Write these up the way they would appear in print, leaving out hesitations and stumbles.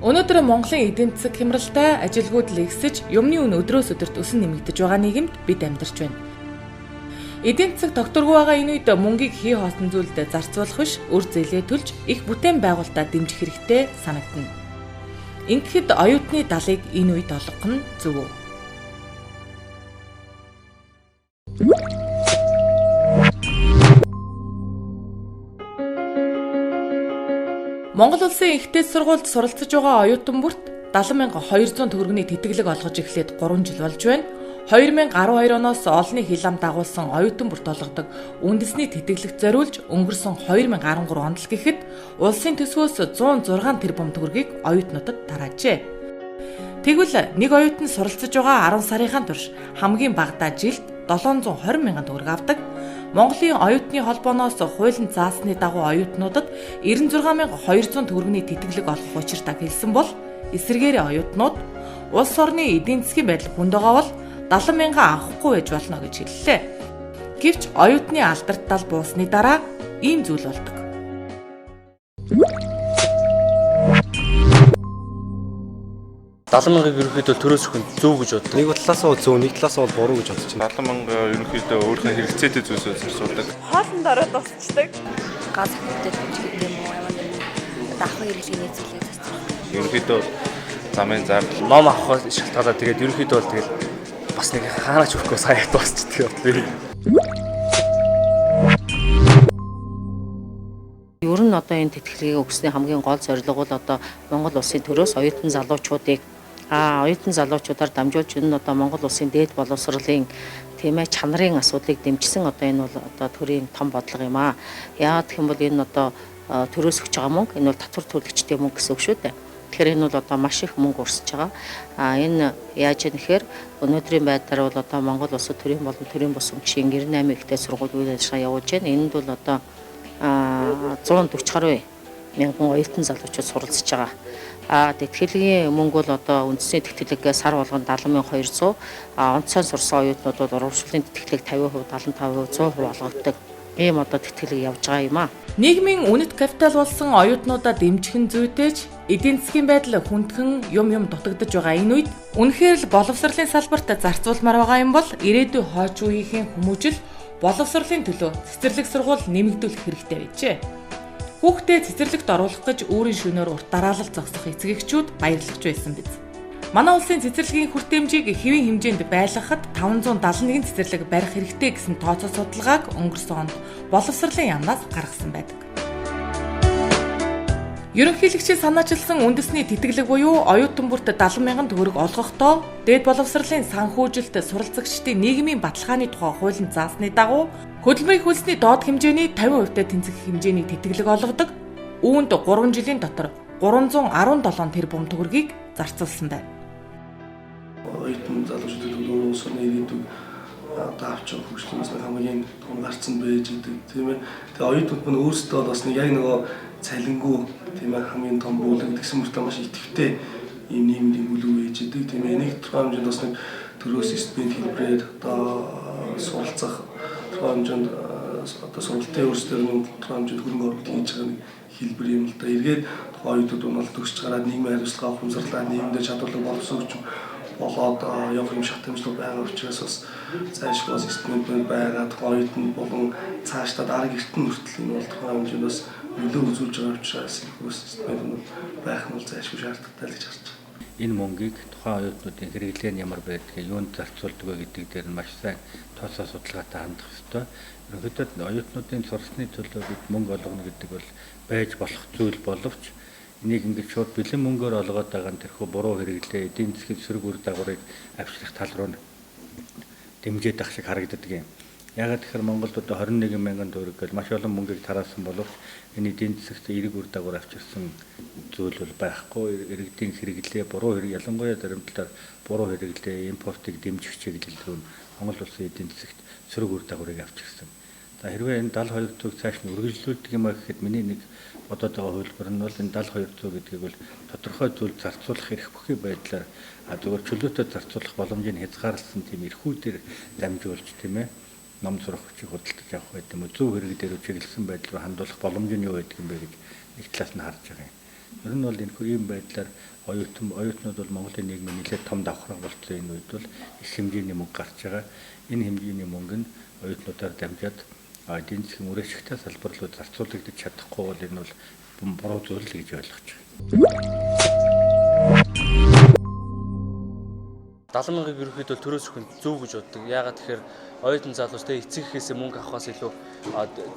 Өнөөдөр Монголын эдийн засаг хямралтай, ажилгүйдэл ихсэж, юмны үн өдрөөс өдөрт өсөн нэмэгдэж байгаа нийгэмд бид амьдарч байна. Эдийн засаг тогтворгүй байгаа энэ үед мөнгийг хий хоосон зүйлд зарцуулах биш, үр зээлээ төлж, их бүтээн байгуулалтаа дэмжих хэрэгтэй санагдана. Ингэхэд оюутны далыг энэ үед олгох нь зөв үү? Монгол улсын их дээд сургуульд суралцж байгаа оюутан бүрт 70,200 төгрөгийн тэтгэлэг олгож эхлээд 3 жил болж байна. 2012 оноос олонний хил ам дагуулсан оюутан бүрт олгодог үндэсний тэтгэлэгт зориулж өнгөрсөн 2013 онд л гэхэд улсын төсвөөс 106 тэрбум төгрөгийг оюутнуудад тараажээ. Тэгвэл нэг оюутан суралцж байгаа 10 сарынхаа турш хамгийн багадаа жилд 720 мянган төгрөг авдаг. Монголын оюутны холбооноос хуулийн заасны дагуу оюутнуудад 96,200 төгрөгийн тэтгэлэг олгох учиртайг хэлсэн бол эсрэгээрээ оюутнууд улс орны эдийн засгийн байдал хүнд байгаа бол 70 мянган авахгүй байж болно гэж хэллээ. Гэвч оюутны алдарт тал буусны дараа ийм зүйл болдог. 70 мянгаыг ерөнхийдөө төрөөс өгөх нь зөв гэж боддог. Нэг талаас бол зөв, нэг талаас бол буруу гэж бодож байна. 70 мянга ерөнхийдөө өөрийнхөө хэрэгцээтэй зүйлсээр зарцуулдаг. Хоолнд ороод дуусчдаг. Газ хөвгтэй дэмжих гэдэг юм уу, ямар нэгэн авах хэрэглээний зүйлээ зарцуулдаг. Ерөнхийдөө замын зардал, ном авахаас шалтгаалаад тэгээд ерөнхийдөө бол тэгэл бас нэг хаанач өгөхгүй сая дуусчдаг юм. Ер нь одоо энэ тэтгэлгийг өгсөний хамгийн гол зорилго бол одоо Монгол улсын төрөөс оюутан залуучуудыг оюутан залуучуудаар дамжуулж энэ нь одоо Монгол улсын дээд боловсролын тийм чанарын асуудлыг дэмжсэн одоо энэ бол одоо төрийн том бодлого юм аа. Яагаад гэх юм бол энэ одоо төрөөс өгч байгаа мөнгө энэ бол татвар төлөгчтэй мөнгө гэсэн үг шүү дээ. Тэгэхээр энэ бол одоо маш их мөнгө урсж байгаа. Энэ яаж юм гэхээр өнөөдрийн байдлаар бол одоо Монгол улсад төрийн болон төрийн бус мөнгөшийн 98 ихтэй сургууль үйл ажиллагаа явуулж байна. Энд бол одоо 140 гаруй мянган оюутан залуучууд суралцж байгаа. Тэтгэлгийн мөнгө бол одоо үндэсний тэтгэлэг сар болгон 70,200, онцгой сурсан оюутнууд бол урамшууллын тэтгэлэг 50%, 75%, 100% олгогддог. Ийм одоо тэтгэлэг явж байгаа юм аа. Нийгмийн үнэт капитал болсон оюутнуудаа дэмжих нь зүйтэй ч эдийн засгийн байдал хүндхэн юм дутагдаж байгаа энэ үед үнэхээр л боловсролын салбарт зарцуулмаар байгаа юм бол ирээдүй хойч үеийн хүмүүжил боловсролын төлөө цэцэрлэг сургууль нэмэгдүүлэх хэрэгтэй байжээ. Хүүхдээ цэцэрлэгт оруулах гэж өөрийн шөнөөр урт дараалал зогсох эцэг эхчүүд баярлах байсан биз. Манай улсын цэцэрлэгийн хүртээмжийг хэвийн хэмжээнд байлгахад 571 цэцэрлэг барих хэрэгтэй гэсэн тооцоо судалгааг өнгөрсөн онд боловсролын яамнаас гаргасан байдаг. Ерөнхийлөгчийн санаачилсан үндэсний тэтгэлэг буюу оюутан бүрт 70 мянган төгрөг олгохдоо дээд боловсролын санхүүжилт суралцагчдын нийгмийн баталгааны тухай хуулийн заасны дагуу хөдөлмөрийн хөлсний доод хэмжээний 50%-тай тэнцэх хэмжээний тэтгэлэг олгодог. Үүнд 3 жилийн дотор 317 тэрбум төгрөгийг зарцуулсан байна. Оюутан залуучуудад өөр улс орны ирээдүйг одоо авч явах хөгжлийн хамгийн том гарцсан байж гэдэг тийм ээ. Тэгээ оюутнууд мань өөрсдөө бол бас нэг яг нөгөө цалингүй тийм ээ хамгийн том бүлэг гэсэн мөртөө маш идэвхтэй ийм нийгмийн бүлэг байж гэдэг тийм ээ. Энийг тодорхой хэмжээнд бас нэг төрөөс стипенд хэлбэрээр одоо суралцах тодорхой хэмжээнд одоо сургалтын өөрсдөө нь тодорхой хэмжээнд хөрөнгө оруулалт хийж байгаа нэг хэлбэр юм л да. Эргээд тухайн оюутнууд нь бол төгсөж гараад нийгмийн хариуцлага ухамсарлаа нийгэмдээ чадварлаг боловсруулж болоод явах юм шат хэмжлэг байгаа учраас бас зайлшгүй бас стипенд байгаа тухайн оюутанд болон цаашдаа дарга эртэн хүртэл энэ бол тухайн хэмжээнд бас нөлөө үзүүлж байгаа учраас их стипенд нь байх нь бол зайлшгүй шаардлагатай л гэж харж байна. Энэ мөнгийг тухайн оюутнуудын хэрэглээ нь ямар байдгийг, юунд зарцуулдаг вэ гэдэг дээр нь маш сайн тооцоо судалгаатай хандах ёстой. Ерөнхийдөө оюутнуудын сурсны төлөө бид мөнгө олгоно гэдэг бол байж болох зүйл боловч энийг ингэж шууд бэлэн мөнгөөр олгоод байгаа нь тэрхүү буруу хэрэглээ, эдийн засгийн сөрөг үр дагаврыг авчрах тал руу дэмжиж ах шиг харагддаг юм. Яагаад гэхээр Монголд одоо 21 мянган төгрөг гэж маш олон мөнгийг тараасан боловч энэ эдийн засагт эерэг үр дагавар авчирсан зүйл бол байхгүй. Иргэдийн хэрэглээ, буруу хэрэг, ялангуяа дарамтлаар буруу хэрэглээ, импортыг дэмжих чиглэл рүү Монгол улсын эдийн засагт сөрөг үр дагаврыг авчирсан. За хэрвээ энэ 72 зүг цааш нь үргэлжлүүлдэг юм а гэхэд миний нэг бодоод байгаа хувилбар нь бол энэ 72 зүг гэдгийг бол тодорхой зүйл зарцуулах эрх бүхий байдлаар зөвхөн чөлөөтэй зарцуулах боломжийг хязгаарласан тийм эрхүүдээр дамжуулж тийм ээ ном сурах хүчийг худалдаж авах байт юм уу, зөв хэрэг дээр чиглэсэн байдлаар хандуулах боломж нь юу байдаг юм бэ гэж нэг талаас нь харж байгаа юм. Ер нь бол энэхүү ийм байдлаар оюутнууд бол Монголын нийгмийн нэлээд том давхарга болцсон энэ үед бол их хэмжээний мөнгө гарч байгаа. Энэ хэмжээний мөнгө нь оюутнуудаар дамжаад эдийн засгийн үр ашигтай салбар руу зарцуулагдаж чадахгүй бол энэ бол буруу зүйл л гэж ойлгож байна. 70 мянгаыг ерөнхийдөө төрөөс өгөх нь зөв гэж боддог. Яагаад тэгэхээр оюутан залуус те эцэг эхээсээ мөнгө авахаас илүү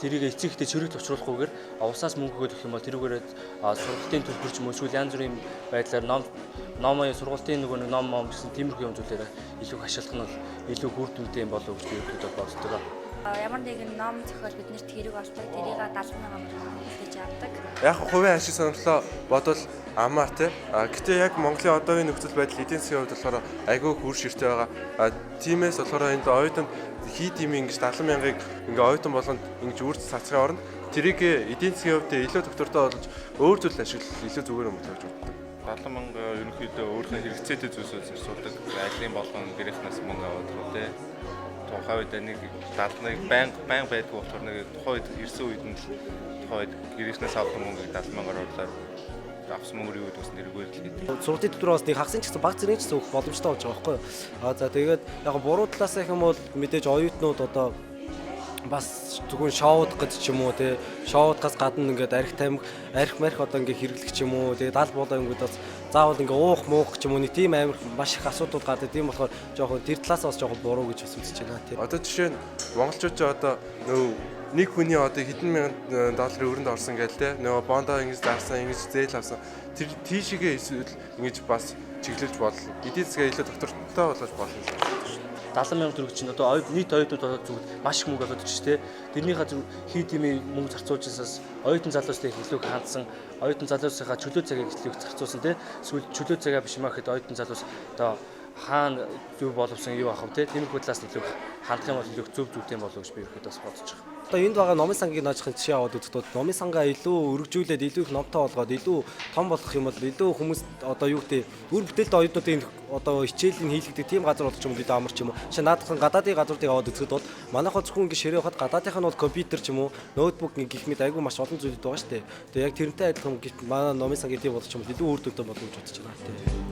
тэрийг эцэг эхтэй чөрөгт учруулахгүйгээр улсаас мөнгө өгөх юм бол тэрүүгээрээ сургалтын төлбөр ч юм уу эсвэл янз бүрийн байдлаар ном сургалтын нөгөө нэг ном ном гэсэн тиймэрхүү юм зүйлээр илүү их ашиглах нь бол илүү үр дүнтэй юм болов уу гэж би ерөнхийдөө боддог. Ямар нэгэн ном зохиол биднэрт хэрэг болдог. Тэрийг 70 мянгаар хүлээж авдаг. Яг хувийн ашиг сонирхлоо бодвол амар те. Гэтэ яг Монголын одоогийн нөхцөл байдал эдийн засгийн хувьд болохоор айгүй үр ширтээ байгаа. Тиймээс болохоор энд оюутанд хийд юм ингэж 70 мянгаыг ингээ оюутан болгонд ингэж үрд цацгын оронд тэрийг эдийн засгийн хувьд илүү доктортой болж өөр зүйл ашиглах илүү зүгээр юм болоо гэж боддог. 70 мянга ерөнхийдөө өөрийнхөө хэрэгцээтэй зүйлсүүд зарцуулдаг. Айлын болгон гэрийнхнээс мөнгө аваад руу те. Тухайн үед нэг 71 байнга байдгүй болохоор нэг тухайн үед ирсэн үед нь л тухайн үед гэрийнхнээс авсан мөнгийг 70 мянгаар орлоор авсан мөнгөөр юу гэдгээс нэргүй л гэдэг. Сургуулийн төлбөр бас нэг хагасын ч гэсэн баг зэрэг ч гэсэн өгөх боломжтой болж байгаа байхгүй юу? За тэгээд яг буруу талаас их юм бол мэдээж оюутнууд одоо бас зөвхөн шоудах гэж ч юм уу те шоудахаас гадна ингээд арх тамхи арх марх одоо ингээд хэрэглэх ч юм уу тэгээд аль болоо ингээд бас заавал ингээд уух муух ч юм уу нэг тийм амар маш их асуудал гардаг. Тийм болохоор жоохон тэр талаас бас жоохон буруу гэж бас үзэж байна те. Одоо жишээ нь монголчууд ч одоо нөгөө нэг хүний одоо хэдэн мянган долларын өрөнд орсон гээл те нөгөө бондоо ингэж зарсан ингэж зээл авсан тэр тийшээгээ эсвэл ингэж бас чиглүүлж болно. Эдийн засгаа илүү доктортой болгож болно л гэж байна. 70 мянган төгрөг чинь одоо нийт оюутнууд одоо зүгт маш их мөнгө болоод ч те. Тэрнийхээ зүг хий тэмээ мөнгө зарцуулж ирсээс оюутан залуустай их илүү хандсан, оюутан залуусынхаа чөлөө цагийг илүү их зарцуулсан те. Эсвэл чөлөө цагаа биш маа гэхэд оюутан залуус одоо хаана зөв боловсон юу авах вэ те. Тиймэрхүү талаас нь илүү хандах юм бол илүү зөв зүйтэй болов гэж би ерөнхийдөө бас бодож байгаа. Одоо энд байгаа номын сангийг наажихын жишээ аваад үзэхдээ номын сангаа илүү өргөжүүлээд илүү их номтой болгоод илүү том болгох юм бол илүү хүмүүс одоо юу гэдэг үр бүтээлтэй оюутнуудын одоо хичээлийг хийлгдэг тийм газар болох юм илүү амар ч юм уу. Жишээ наадхан гадаадын газруудыг аваад үзэхэд бол манайх зөвхөн ингэ ширээ явахад гадаадынх нь бол компьютер ч юм уу ноутбук ингэ гэх мэт айгүй маш олон зүйлүүд байгаа шүү дээ. Тэгээ яг тэрнтэй адилхан манай номын сангийг тийм болгох юм бол илүү үр дүнтэй болно гэж бодож байна тийм.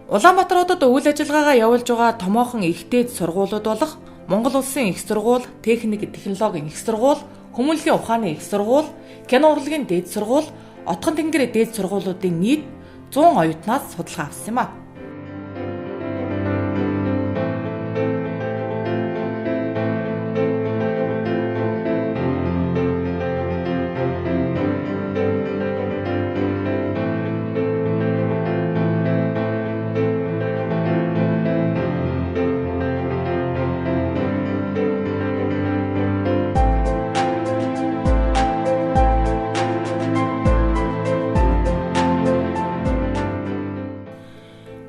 Улаанбаатар хотод үйл ажиллагаагаа явуулж байгаа томоохон их дээд сургуулиуд болох Монгол Улсын их сургууль, техник технологийн их сургууль, хүмүүнлэгийн ухааны их сургууль, кино урлагийн дээд сургууль, Отгон тэнгэр дээд сургуулиудын нийт 100 оюутнаас судалгаа авсан юм а.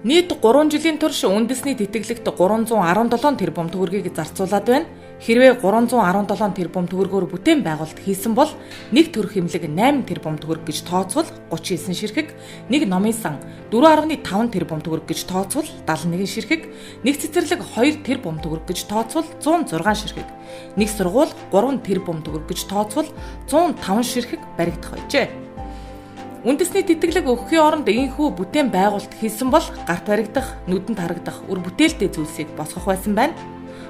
Нийт 3 жилийн турш үндэсний тэтгэлэгт 317 тэрбум төгрөгийг зарцуулаад байна. Хэрвээ 317 тэрбум төгрөгөөр бүтээн байгуулалт хийсэн бол нэг төрөх имлэг 8 тэрбум төгрөг гэж тооцвол 39 ширхэг, нэг номын сан 4.5 тэрбум төгрөг гэж тооцвол 71 ширхэг, нэг цэцэрлэг 2 тэрбум төгрөг гэж тооцвол 106 ширхэг, нэг сургууль 3 тэрбум төгрөг гэж тооцвол 105 ширхэг баригдах байжээ. Үндэсний тэтгэлэг өгөхийн оронд энэхүү бүтээн байгуулалт хийсэн бол гарт баригдах, нүдэнд харагдах үр бүтээлтэй зүйлсийг босгох байсан байна.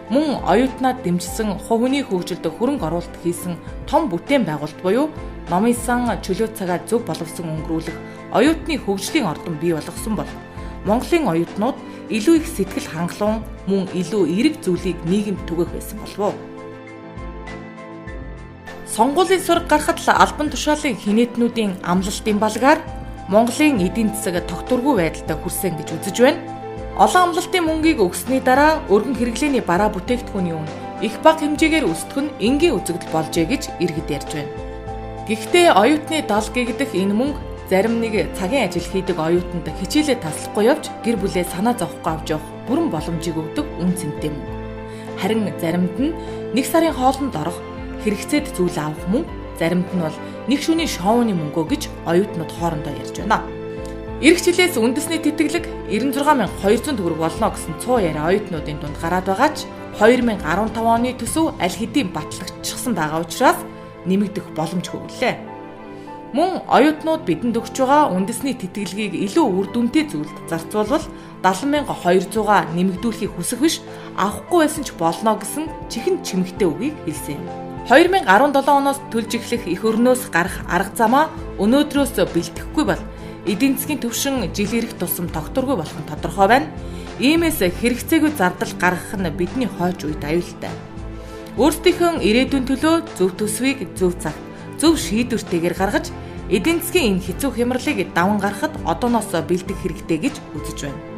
Мөн оюутнаа дэмжсэн хувь хүний хөгжилд хөрөнгө оруулалт хийсэн том бүтээн байгуулалт буюу номын сан чөлөө цагаа зөв боловсон өнгөрүүлэх оюутны хөгжлийн ордон бий болгосон бол Монголын оюутнууд илүү их сэтгэл хангалуун мөн илүү эерэг зүйлийг нийгэмд түгээх байсан болов уу? Сонгуулийн сураг гарахад л албан тушаалын хинээтнүүдийн амлалтын балгаар Монголын эдийн засаг тогтворгүй байдалтай хүрсэн гэж үзэж байна. Олон амлалтын мөнгийг өгсөний дараа өргөн хэрэглээний бараа бүтээгдэхүүний үн их бага хэмжээгээр өсдөх нь энгийн үзэгдэл болжээ гэж иргэд ярьж байна. Гэхдээ оюутны дал гэгдэх энэ мөнгө зарим нэг цагийн ажил хийдэг оюутанд хичээлээ таслахгүй явж гэр бүлээ санаа зовхгүй авч явах бүрэн боломжийг өгдөг үн цэнтэй мөнгө. Харин заримд нь нэг сарын хоолнд орох хэрэгцээд зүйл авах мөнгө, заримд нь бол нэг шөнийн шоуны мөнгөө гэж оюутнууд хоорондоо ярьж байна. Ирэх жилээс үндэсний тэтгэлэг 96,200 төгрөг болно гэсэн цуу яриа оюутнуудын дунд гараад байгаа ч 2015 оны төсөв аль хэдийн батлагдчихсан байгаа учраас нэмэгдэх боломжгүй гэлээ. Мөн оюутнууд бидэнд өгч байгаа үндэсний тэтгэлгийг илүү үр дүнтэй зүйлд зарцуулбал 70,200-аа нэмэгдүүлэхийг хүсэх биш, авахгүй байсан ч болно гэсэн чихэн чимэгтэй үгийг хэлсэн юм. 2017 оноос төлж эхлэх эх өрнөөс гарах арга замаа өнөөдрөөс бэлтгэхгүй бол эдийн засгийн түвшин жил ирэх тусам тогтворгүй болох нь тодорхой байна. Иймээс хэрэгцээгүй зардал гаргах нь бидний хойч үед аюултай. Өөрсдийнхөө ирээдүйн төлөө зөв төсвийг зөв цагт, зөв шийдвэртэйгээр гаргаж эдийн засгийн энэ хэцүү хямралыг даван гаргахад одооноос бэлдэх хэрэгтэй гэж үзэж байна.